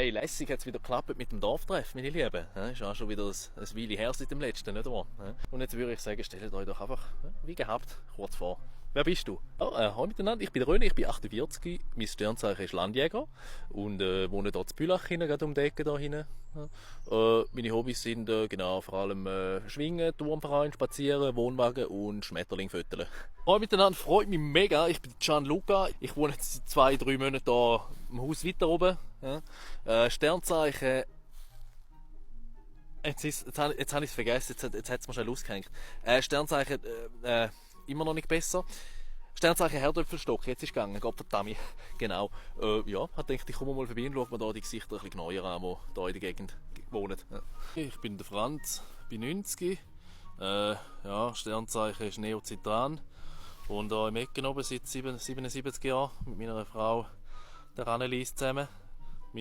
Hey, lässig hat es wieder geklappt mit dem Dorftreff, meine Lieben. Ja, ist auch schon wieder ein Weile her seit dem letzten, nicht wahr? Ja. Und jetzt würde ich sagen, stellt euch doch einfach wie gehabt kurz vor. Wer bist du? Oh, hallo miteinander, ich bin der Röne, ich bin 48, mein Sternzeichen ist Landjäger und wohne hier in Bülach hinten, gerade um die Ecke da hinten. Ja. Meine Hobbys sind genau vor allem Schwingen, Turnverein, Spazieren, Wohnwagen und Schmetterling füttern. Hallo miteinander, freut mich mega, ich bin Gianluca, ich wohne jetzt seit 2-3 Monaten hier im Haus weiter oben. Ja. Sternzeichen. Jetzt habe ich es vergessen, jetzt hat es mir schnell ausgehängt. Sternzeichen immer noch nicht besser. Sternzeichen Herdöpfelstock, jetzt ist es gegangen, Gottverdammt. Genau. Ja, hat gedacht, ich komme mal vorbei und schaue mir da die Gesichter ein bisschen neuer an, die hier in der Gegend wohnen. Ja. Ich bin der Franz, bin 90. Ja, Sternzeichen ist Neozitran. Und hier im Ecken oben seit 77 Jahren mit meiner Frau, der Annelies, zusammen.